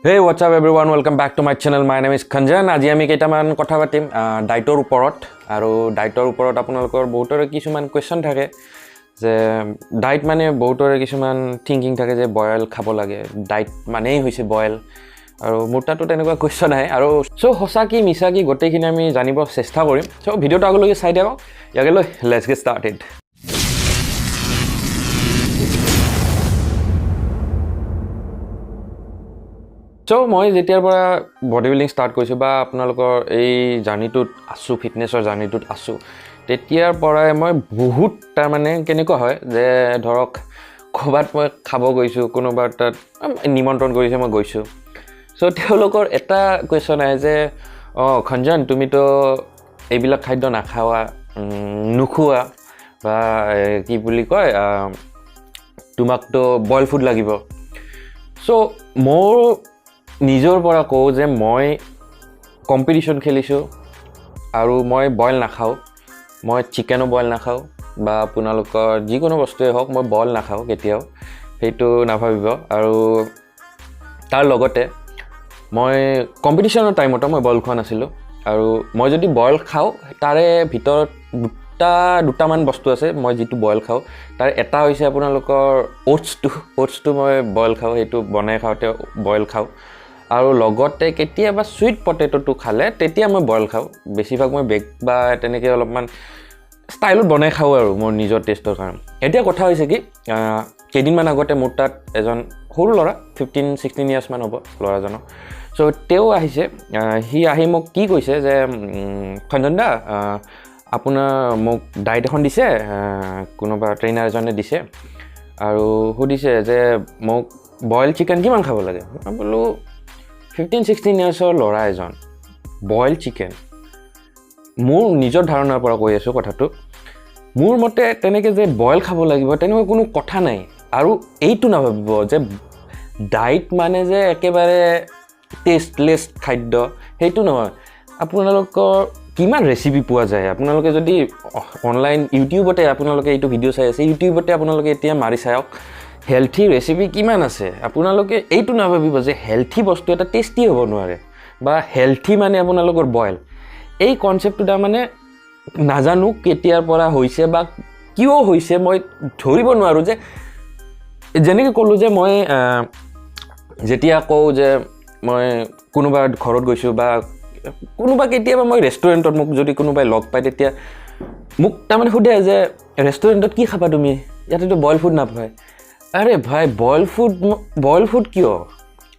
Hey, what's up everyone, welcome back to my channel. My name is Khanjan. আজি আমি কেইটামান কথা পাতিম ডাইটৰ ওপৰত। আৰু ডাইটৰ ওপৰত আপোনালোকৰ বহুতৰে কিছুমান কুৱেশ্যন থাকে যে ডাইট মানে বহুতৰে কিছুমান থিংকিং থাকে যে বইল খাব লাগে, ডাইট মানেই হৈছে বইল। আৰু মোৰ তাতো তেনেকুৱা কুৱেশ্যন আহে। আৰু চ' সঁচা কি মিছা কি গোটেইখিনি আমি জানিব চেষ্টা কৰিম। চ' ভিডিঅ'টো আগলৈকে চাই থাকক। ইয়াকে লৈ let's get started. চ' মই যেতিয়াৰ পৰা বডি বিল্ডিং ষ্টাৰ্ট কৰিছোঁ বা আপোনালোকৰ এই জাৰ্ণিটোত আছোঁ, ফিটনেছৰ জাৰ্ণিটোত আছোঁ, তেতিয়াৰ পৰাই মই বহুত তাৰমানে কেনেকুৱা হয় যে ধৰক ক'ৰবাত মই খাব গৈছোঁ, কোনোবা তাত নিমন্ত্ৰণ কৰিছে, মই গৈছোঁ। চ' তেওঁলোকৰ এটা কুৱেশ্যন আহে যে অঁ খঞ্জন, তুমিতো এইবিলাক খাদ্য নাখাৱা, নোখোৱা বা কি বুলি কয়, তোমাকতো বইল ফুড লাগিব। চ' মোৰ নিজৰ পৰা কওঁ যে মই কম্পিটিশ্যন খেলিছোঁ আৰু মই বইল নাখাওঁ, মই চিকেনো বইল নাখাওঁ বা আপোনালোকৰ যিকোনো বস্তুৱেই হওক মই বইল নাখাওঁ কেতিয়াও, সেইটো নাভাবিব। আৰু তাৰ লগতে মই কম্পিটিশ্যনৰ টাইমতো মই বইল খোৱা নাছিলোঁ। আৰু মই যদি বইল খাওঁ তাৰে ভিতৰত দুটামান বস্তু আছে মই যিটো বইল খাওঁ। তাৰ এটা হৈছে আপোনালোকৰ অ'টছটো মই বইল খাওঁ, সেইটো বনাই খাওঁতে বইল খাওঁ। আৰু লগতে কেতিয়াবা চুইট পটেট'টো খালে তেতিয়া মই বইল খাওঁ। বেছিভাগ মই বেক বা তেনেকৈ অলপমান ষ্টাইলত বনাই খাওঁ আৰু মোৰ নিজৰ টেষ্টৰ কাৰণে। এতিয়া কথা হৈছে কি, কেইদিনমান আগতে মোৰ তাত এজন সৰু ল'ৰা, 15-16 ইয়াৰ্ছমান হ'ব ল'ৰাজনৰ। চ' তেওঁ আহিছে, সি আহি মোক কি কৈছে যে খঞ্জন দা, আপোনাৰ মোক ডাইট এখন দিছে, কোনোবা ট্ৰেইনাৰ এজনে দিছে আৰু সুধিছে যে মোক বইল চিকেন কিমান খাব লাগে। মই বোলো 15-16 ইয়াৰ্ছৰ ল'ৰা এজন বইল চিকেন, মোৰ নিজৰ ধাৰণাৰ পৰা কৈ আছোঁ কথাটো, মোৰ মতে তেনেকৈ যে বইল খাব লাগিব তেনেকুৱা কোনো কথা নাই। আৰু এইটো নাভাবিব যে ডাইট মানে যে একেবাৰে টেষ্টলেছ খাদ্য, সেইটো নহয়। আপোনালোকৰ কিমান ৰেচিপি পোৱা যায়, আপোনালোকে যদি অনলাইন ইউটিউবতে আপোনালোকে এইটো ভিডিঅ' চাই আছে, ইউটিউবতে আপোনালোকে এতিয়া মাৰি চাওক হেল্থি ৰেচিপি কিমান আছে। আপোনালোকে এইটো নাভাবিব যে হেল্থি বস্তু এটা টেষ্টি হ'ব নোৱাৰে বা হেল্থি মানে আপোনালোকৰ বইল। এই কনচেপ্টটো তাৰমানে নাজানো কেতিয়াৰ পৰা হৈছে বা কিয় হৈছে মই ধৰিব নোৱাৰোঁ। যে যেনেকৈ ক'লোঁ যে মই যেতিয়া কওঁ যে মই কোনোবা ঘৰত গৈছোঁ বা কোনোবা কেতিয়াবা মই ৰেষ্টুৰেণ্টত মোক যদি কোনোবাই লগ পায় তেতিয়া মোক তাৰমানে সোধে যে ৰেষ্টুৰেণ্টত কি খাবা তুমি, ইয়াতেতো বইল ফুড নাপায়। আৰে ভাই, বইল ফুড কিয়?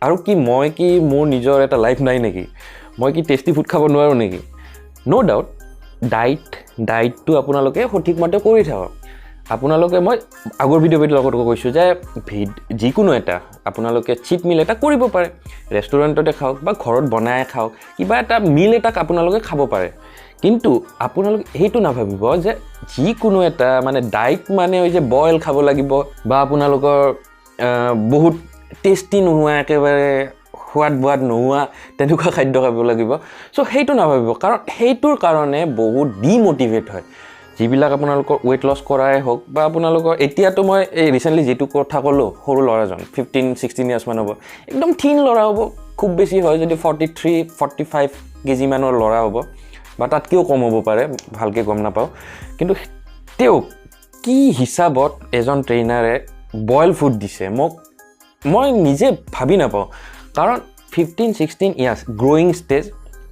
আৰু কি মই কি মোৰ নিজৰ এটা লাইফ নাই নেকি? মই কি টেষ্টি ফুড খাব নোৱাৰোঁ নেকি? ন' ডাউট, ডাইটটো আপোনালোকে সঠিকমতে কৰি থাকক। আপোনালোকে মই আগৰ ভিডিঅ'বিলাকতো কৈছোঁ যে যিকোনো এটা আপোনালোকে চিট মিল এটা কৰিব পাৰে, ৰেষ্টুৰেণ্টতে খাওক বা ঘৰত বনাই খাওক, কিবা এটা মিল এটাক আপোনালোকে খাব পাৰে। কিন্তু আপোনালোকে সেইটো নাভাবিব যে যিকোনো এটা মানে ডাইট মানে হৈছে বইল খাব লাগিব বা আপোনালোকৰ বহুত টেষ্টি নোহোৱা, একেবাৰে সোৱাদ বোৱাদ নোহোৱা তেনেকুৱা খাদ্য খাব লাগিব। চ' সেইটো নাভাবিব, কাৰণ সেইটোৰ কাৰণে বহুত ডিম'টিভেট হয়। যিবিলাক আপোনালোকৰ ৱেইট লছ কৰাই হওক বা আপোনালোকৰ এতিয়াতো মই এই ৰিচেণ্টলি যিটো কথা ক'লোঁ, সৰু ল'ৰাজন 15-16 ইয়াৰ্ছমান হ'ব, একদম থিন ল'ৰা হ'ব, খুব বেছি হয় যদি 43-45 কেজিমানৰ ল'ৰা হ'ব বা তাতকৈও কম হ'ব পাৰে, ভালকৈ গম নাপাওঁ। কিন্তু তেওঁক কি হিচাপত এজন ট্ৰেইনাৰে বইল ফুড দিছে মই নিজে ভাবি নাপাওঁ। কাৰণ 15-16 ইয়াৰ্ছ গ্ৰ'য়িং ষ্টেজ।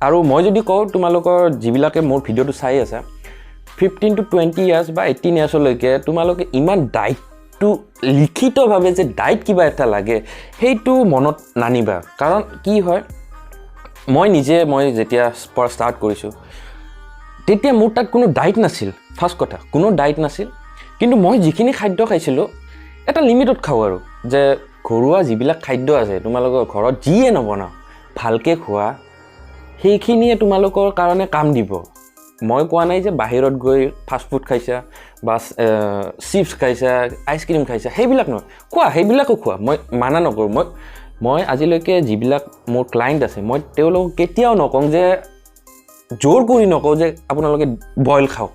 আৰু মই যদি কওঁ তোমালোকৰ যিবিলাকে মোৰ ভিডিঅ'টো চাই আছে, 15 টু 20 ইয়াৰ্ছ বা 18 ইয়াৰ্ছলৈকে তোমালোকে ইমান ডাইটটো লিখিতভাৱে যে ডাইট কিবা এটা লাগে সেইটো মনত নানিবা। কাৰণ কি হয়, মই নিজে যেতিয়া পৰা ষ্টাৰ্ট কৰিছোঁ তেতিয়া মোৰ তাত কোনো ডাইট নাছিল। ফাৰ্ষ্ট কথা, কোনো ডাইট নাছিল, কিন্তু মই যিখিনি খাদ্য খাইছিলোঁ এটা লিমিটত খাওঁ। আৰু যে ঘৰুৱা যিবিলাক খাদ্য আছে তোমালোকৰ ঘৰত যিয়ে নবনাওঁ ভালকৈ খোৱা, সেইখিনিয়ে তোমালোকৰ কাৰণে কাম দিব। মই কোৱা নাই যে বাহিৰত গৈ ফাষ্ট ফুড খাইছা বা চিপছ খাইছা, আইচক্ৰীম খাইছা, সেইবিলাক নহয়, খোৱা, সেইবিলাকো খোৱা, মই মানা নকৰোঁ। মই আজিলৈকে যিবিলাক মোৰ ক্লাইণ্ট আছে মই তেওঁলোকক কেতিয়াও নকওঁ যে জোৰ কৰি নকওঁ যে আপোনালোকে বইল খাওক,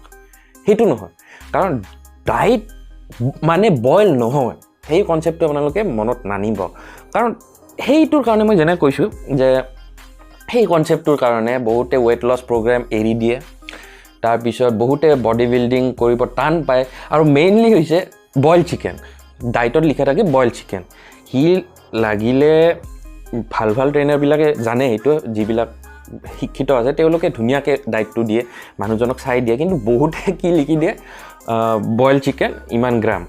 সেইটো নহয়। কাৰণ ডাইট মানে বইল নহয়, সেই কনচেপ্টটো আপোনালোকে মনত নানিব। কাৰণ সেইটোৰ কাৰণে মই যেনে কৈছোঁ যে সেই কনচেপ্টটোৰ কাৰণে বহুতে ৱেইট লছ প্ৰগ্ৰেম এৰি দিয়ে, তাৰপিছত বহুতে বডি বিল্ডিং কৰিব টান পায়। আৰু মেইনলি হৈছে বইল চিকেন, ডাইটত লিখা থাকে বইল চিকেন। সি লাগিলে ভাল ভাল ট্ৰেইনাৰবিলাকে জানে সেইটো, যিবিলাক শিক্ষিত আছে তেওঁলোকে ধুনীয়াকৈ ডাইটটো দিয়ে, মানুহজনক চাই দিয়ে। কিন্তু বহুতে কি লিখি দিয়ে, বইল চিকেন ইমান গ্ৰাম।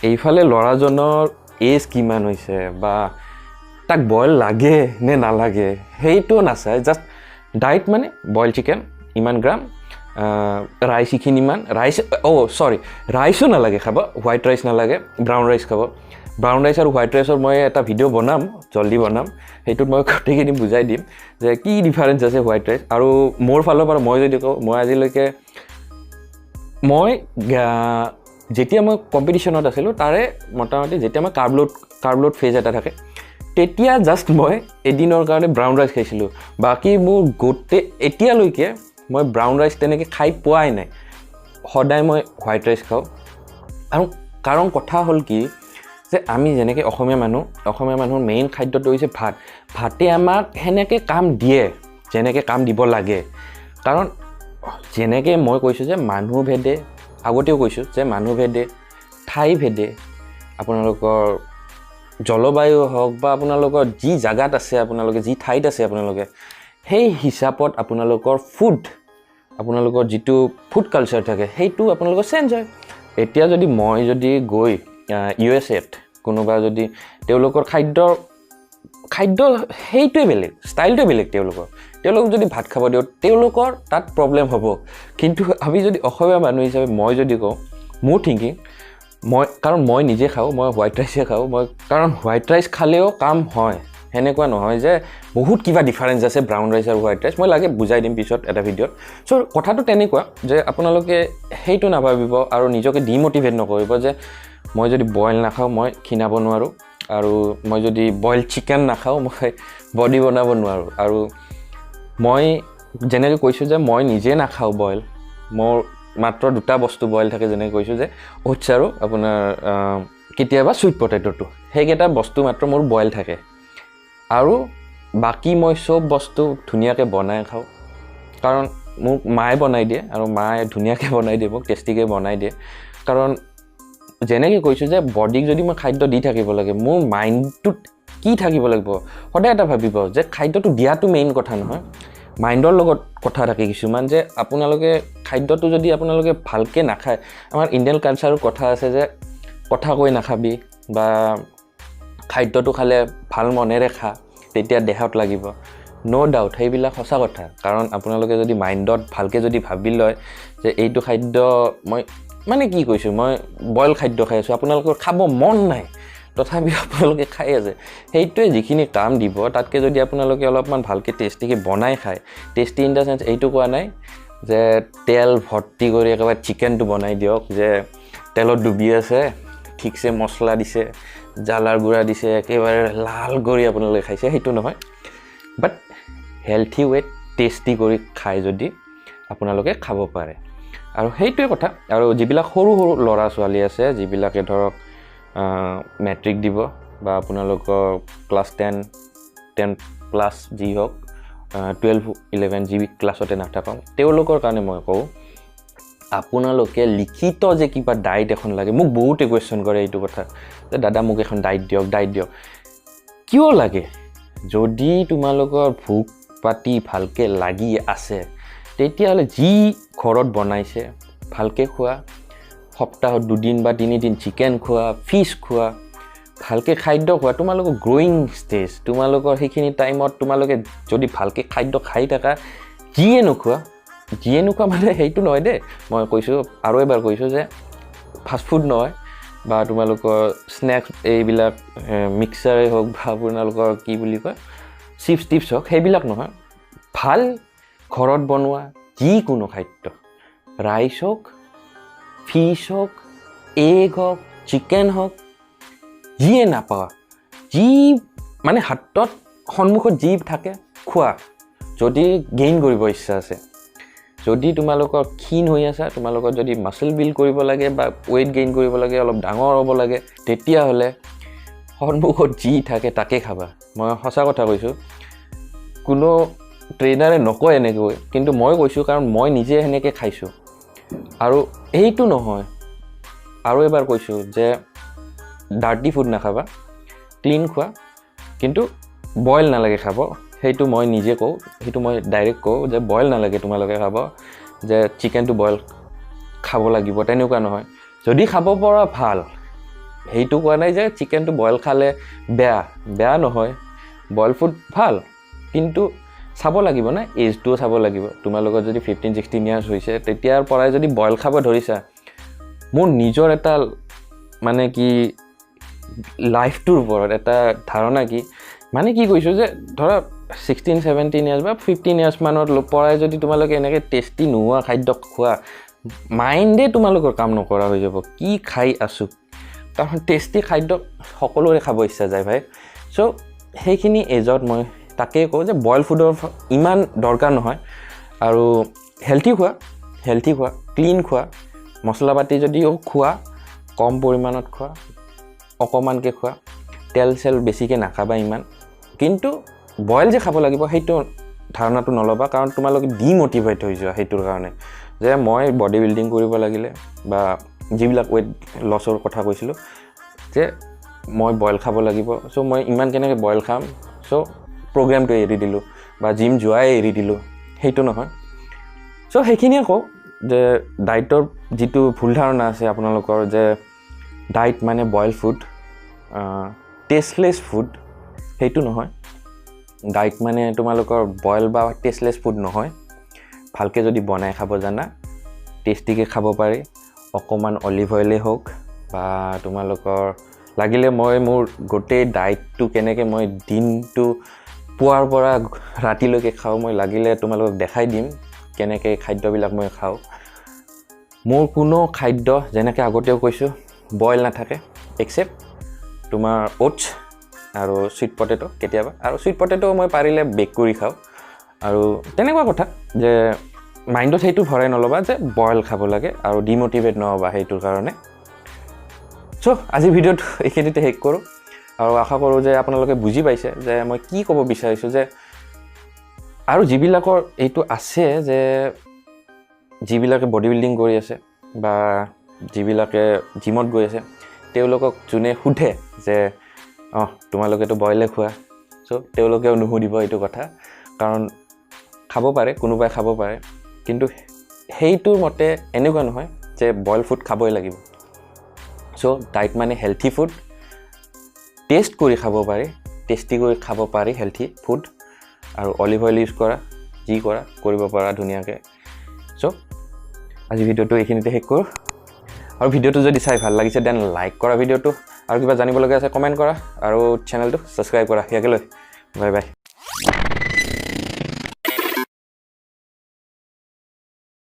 এইফালে ল'ৰাজনৰ এজ কিমান হৈছে বা তাক বইল লাগে নে নালাগে সেইটো নাচায়, জাষ্ট ডাইট মানে বইল চিকেন ইমান গ্ৰাম, ৰাইচ এইখিনিমান ৰাইচ, অ' চৰি ৰাইচো নালাগে খাব, হোৱাইট ৰাইচ নালাগে, ব্ৰাউন ৰাইচ খাব। ব্ৰাউন ৰাইচ আৰু হোৱাইট ৰাইচৰ মই এটা ভিডিঅ' বনাম, জল্দি বনাম, সেইটোত মই গোটেইখিনি বুজাই দিম যে কি ডিফাৰেঞ্চ আছে হোৱাইট ৰাইচ। আৰু মোৰ ফালৰ পৰা মই যদি কওঁ, মই আজিলৈকে মই যেতিয়া মই কম্পিটিশ্যনত আছিলোঁ, তাৰে মোটামুটি যেতিয়া মই কাৰ্ব লোড ফেজ এটা থাকে, তেতিয়া জাষ্ট মই এদিনৰ কাৰণে ব্ৰাউন ৰাইচ খাইছিলোঁ। বাকী মোৰ গোটেই এতিয়ালৈকে মই ব্ৰাউন ৰাইচ তেনেকৈ খাই পোৱাই নাই, সদায় মই হোৱাইট ৰাইচ খাওঁ। আৰু কাৰণ কথা হ'ল কি যে আমি যেনেকৈ অসমীয়া মানুহ, অসমীয়া মানুহৰ মেইন খাদ্যটো হৈছে ভাত। ভাতে আমাক সেনেকৈ কাম দিয়ে যেনেকৈ কাম দিব লাগে। কাৰণ যেনেকৈ মই কৈছোঁ যে মানুহভেদে, আগতেও কৈছোঁ যে মানুহভেদে, ঠাইভেদে, আপোনালোকৰ জলবায়ু হওক বা আপোনালোকৰ যি জাগাত আছে, আপোনালোকে যি ঠাইত আছে, আপোনালোকে সেই হিচাপত আপোনালোকৰ ফুড, আপোনালোকৰ যিটো ফুড কালচাৰ থাকে সেইটো আপোনালোকৰ চেঞ্জ হয়। এতিয়া যদি মই যদি গৈ ইউ এছ এত কোনোবা যদি তেওঁলোকৰ খাদ্য সেইটোৱে বেলেগ, ষ্টাইলটোৱে বেলেগ তেওঁলোকৰ, তেওঁলোকক যদি ভাত খাব দিওঁ তেওঁলোকৰ তাত প্ৰব্লেম হ'ব। কিন্তু আমি যদি অসমীয়া মানুহ হিচাপে মই যদি কওঁ, মোৰ থিংকিং, মই কাৰণ মই নিজে খাওঁ, মই হোৱাইট ৰাইচে খাওঁ মই, কাৰণ হোৱাইট ৰাইচ খালেও কাম হয়, সেনেকুৱা নহয় যে বহুত কিবা ডিফাৰেঞ্চ আছে ব্ৰাউন ৰাইচ আৰু হোৱাইট ৰাইচ। মই লাগে বুজাই দিম পিছত এটা ভিডিঅ'ত। চ' কথাটো তেনেকুৱা যে আপোনালোকে সেইটো নাভাবিব আৰু নিজকে ডিমটিভেট নকৰিব যে মই যদি বইল নাখাওঁ মই ক্ষীণাব নোৱাৰোঁ, আৰু মই যদি বইল চিকেন নাখাওঁ মই বডি বনাব নোৱাৰোঁ। আৰু মই যেনেকৈ কৈছোঁ যে মই নিজে নাখাওঁ বইল, মোৰ মাত্ৰ দুটা বস্তু বইল থাকে, যেনেকৈ কৈছোঁ যে অ'টছ আৰু আপোনাৰ কেতিয়াবা চুইট পটেট'টো, সেইকেইটা বস্তু মাত্ৰ মোৰ বইল থাকে। আৰু বাকী মই চব বস্তু ধুনীয়াকৈ বনাই খাওঁ, কাৰণ মোক মায়ে বনাই দিয়ে আৰু মায়ে ধুনীয়াকৈ বনাই দিয়ে, মোক টেষ্টিকৈ বনাই দিয়ে। কাৰণ যেনেকৈ কৈছোঁ যে বডিক যদি মই খাদ্য দি থাকিব লাগে, মোৰ মাইণ্ডটোত কি থাকিব লাগিব, সদায় এটা ভাবিব যে খাদ্যটো দিয়াটো মেইন কথা নহয়, মাইণ্ডৰ লগত কথা থাকে কিছুমান, যে আপোনালোকে খাদ্যটো যদি আপোনালোকে ভালকৈ নাখায়, আমাৰ ইণ্ডিয়ান কালচাৰৰ কথা আছে যে কথা কৈ নাখাবি বা খাদ্যটো খালে ভাল মনেৰে খা, তেতিয়া দেহত লাগিব। ন' ডাউট সেইবিলাক সঁচা কথা। কাৰণ আপোনালোকে যদি মাইণ্ডত ভালকৈ যদি ভাবি লয় যে এইটো খাদ্য মই মানে কি কৈছোঁ, মই বইল খাদ্য খাই আছোঁ, আপোনালোকৰ খাব মন নাই তথাপিও আপোনালোকে খাই আছে, সেইটোৱে যিখিনি কাম দিব, তাতকৈ যদি আপোনালোকে অলপমান ভালকৈ টেষ্টিকৈ বনাই খায়, টেষ্টি ইন the sense এইটো কোৱা নাই যে তেল ভৰ্তি কৰি একেবাৰে চিকেনটো বনাই দিয়ক যে তেলত ডুবি আছে, ঠিকছে মছলা দিছে, জ্বালাৰ গুড়া দিছে, একেবাৰে লাল কৰি আপোনালোকে খাইছে, সেইটো নহয়। বাট হেল্থি ৱেত টেষ্টি কৰি খাই যদি আপোনালোকে খাব পাৰে, আৰু সেইটোৱে কথা। আৰু যিবিলাক সৰু সৰু ল'ৰা ছোৱালী আছে, যিবিলাকে ধৰক মেট্ৰিক দিব বা আপোনালোকৰ ক্লাছ 10, 10+ যি হওক, 12, 11 যি ক্লাছতে নাথাকক, তেওঁলোকৰ কাৰণে মই কওঁ, আপোনালোকে লিখিত যে কিবা ডাইট এখন লাগে, মোক বহুতে কুৱেশ্যন কৰে এইটো কথা যে দাদা মোক এখন ডাইট দিয়ক, ডাইট দিয়ক। কিয় লাগে? যদি তোমালোকৰ ভোক পাতি ভালকৈ লাগি আছে, তেতিয়াহ'লে যি ঘৰত বনাইছে ভালকৈ খোৱা, সপ্তাহত দুদিন বা তিনিদিন চিকেন খোৱা, ফিছ খোৱা, ভালকৈ খাদ্য খোৱা। তোমালোকৰ গ্ৰ'য়িং ষ্টেজ, তোমালোকৰ সেইখিনি টাইমত তোমালোকে যদি ভালকৈ খাদ্য খাই থাকা, যিয়ে নোখোৱা, যিয়ে নোখোৱা মানে সেইটো নহয় দেই, মই কৈছোঁ আৰু এবাৰ কৈছোঁ যে ফাষ্টফুড নহয় বা তোমালোকৰ স্নেক্স এইবিলাক মিক্সাৰেই হওক বা আপোনালোকৰ কি বুলি কয় চিপছ টিপছ হওক, সেইবিলাক নহয়, ভাল ঘৰত বনোৱা যিকোনো খাদ্য, ৰাইচ হওক, ফিছ হওক, এগ হওক, চিকেন হওক, যিয়ে নাপাৱা, যি মানে হাতত সন্মুখত যি থাকে খোৱা, যদি গেইন কৰিব ইচ্ছা আছে। যদি তোমালোকৰ ক্ষীণ হৈ আছা, তোমালোকৰ যদি মাছল বিল্ড কৰিব লাগে বা ৱেইট গেইন কৰিব লাগে, অলপ ডাঙৰ হ'ব লাগে, তেতিয়াহ'লে সন্মুখত যি থাকে তাকে খাবা। মই সঁচা কথা কৈছোঁ, কোনো ট্ৰেইনাৰে নকয় এনেকৈ, কিন্তু মই কৈছোঁ, কাৰণ মই নিজে সেনেকৈ খাইছোঁ। আৰু এইটো নহয়, আৰু এবাৰ কৈছোঁ যে ডাৰ্টি ফুড নাখাবা, ক্লিন খোৱা, কিন্তু বইল নালাগে খাব। সেইটো মই নিজে কওঁ, সেইটো মই ডাইৰেক্ট কওঁ যে বইল নালাগে তোমালোকে খাব, যে চিকেনটো বইল খাব লাগিব তেনেকুৱা নহয়। যদি খাব পৰা ভাল, সেইটো কোৱা নাই যে চিকেনটো বইল খালে বেয়া, বেয়া নহয়, বইল ফুড ভাল, কিন্তু চাব লাগিব না, এজটোও চাব লাগিব। তোমালোকৰ যদি 15-16 ইয়াৰ্ছ হৈছে, তেতিয়াৰ পৰাই যদি বইল খাব ধৰিছা, মোৰ নিজৰ এটা মানে কি লাইফটোৰ ওপৰত এটা ধাৰণা কি, মানে কি কৈছোঁ যে ধৰা 16-17 ইয়াৰ্ছ বা 15 ইয়াৰ্ছ মানৰ পৰাই যদি তোমালোকে এনেকৈ টেষ্টি নোহোৱা খাদ্য খোৱা, মাইণ্ডে তোমালোকৰ কাম নকৰা হৈ যাব, কি খাই আছোঁ। কাৰণ টেষ্টি খাদ্য সকলোৰে খাব ইচ্ছা যায় ভাই। চ' সেইখিনি এজত মই তাকেই কওঁ যে বইল ফুডৰ ইমান দৰকাৰ নহয়। আৰু হেল্থি খোৱা, হেল্থি খোৱা, ক্লিন খোৱা, মছলা পাতি যদিও খোৱা কম পৰিমাণত খোৱা, অকণমানকৈ খোৱা, তেল চেল বেছিকৈ নাখাবা ইমান। কিন্তু বইল যে খাব লাগিব সেইটো ধাৰণাটো নল'বা, কাৰণ তোমালোকে ডিম'টিভেট হৈ যোৱা সেইটোৰ কাৰণে, যে মই বডি বিল্ডিং কৰিব লাগিলে বা যিবিলাক ৱেইট লছৰ কথা কৈছিলোঁ যে মই বইল খাব লাগিব, চ' মই ইমান কেনেকৈ বইল খাম, চ' প্ৰগ্ৰেমটো এৰি দিলোঁ বা জিম যোৱাই এৰি দিলোঁ, সেইটো নহয়। চ' সেইখিনিয়ে কওঁ যে ডাইটৰ যিটো ভুল ধাৰণা আছে আপোনালোকৰ যে ডাইট মানে বইল ফুড, টেষ্টলেছ ফুড, সেইটো নহয়। ডাইট মানে তোমালোকৰ বইল বা টেষ্টলেছ ফুড নহয়। ভালকৈ যদি বনাই খাব জানা, টেষ্টিকৈ খাব পাৰি, অকণমান অলিভ অইলেই হওক বা তোমালোকৰ লাগিলে মই মোৰ গোটেই ডাইটটো কেনেকৈ মই দিনটো পুৱাৰ পৰা ৰাতিলৈকে খাওঁ, মই লাগিলে তোমালোকক দেখাই দিম কেনেকৈ খাদ্যবিলাক মই খাওঁ। মোৰ কোনো খাদ্য, যেনেকৈ আগতেও কৈছোঁ, বইল নাথাকে, একচেপ্ট তোমাৰ অ'টছ আৰু চুইট পটেট' কেতিয়াবা। আৰু চুইট পটেট' মই পাৰিলে বেক কৰি খাওঁ। আৰু তেনেকুৱা কথা যে মাইণ্ডত সেইটো ভৰাই নল'বা যে বইল খাব লাগে, আৰু ডিম'টিভেট নহ'বা সেইটোৰ কাৰণে। চ' আজিৰ ভিডিঅ'টো এইখিনিতে শেষ কৰোঁ, আৰু আশা কৰোঁ যে আপোনালোকে বুজি পাইছে যে মই কি ক'ব বিচাৰিছোঁ। যে আৰু যিবিলাকৰ এইটো আছে যে যিবিলাকে বডি বিল্ডিং কৰি আছে বা যিবিলাকে জিমত গৈ আছে, তেওঁলোকক যোনে সোধে যে অঁ তোমালোকেতো বইলে খোৱা, চ' তেওঁলোকেও নুসুধিব এইটো কথা। কাৰণ খাব পাৰে, কোনোবাই খাব পাৰে, কিন্তু সেইটোৰ মতে এনেকুৱা নহয় যে বইল ফুড খাবই লাগিব। চ' ডাইট মানে হেল্থি ফুড, টেষ্ট কৰি খাব পাৰি, টেষ্টি কৰি খাব পাৰি হেল্থি ফুড, আৰু অলিভ অইল ইউজ কৰা, যি কৰা কৰিব পাৰা ধুনীয়াকৈ। চ' আজি ভিডিঅ'টো এইখিনিতে শেষ কৰোঁ। আৰু ভিডিঅ'টো যদি চাই ভাল লাগিছে, then like কৰা ভিডিঅ'টো, আৰু কিবা জানিবলগীয়া আছে কমেণ্ট কৰা, আৰু চেনেলটো ছাবস্ক্ৰাইব কৰা। ইয়াকে লৈ বাই বাই।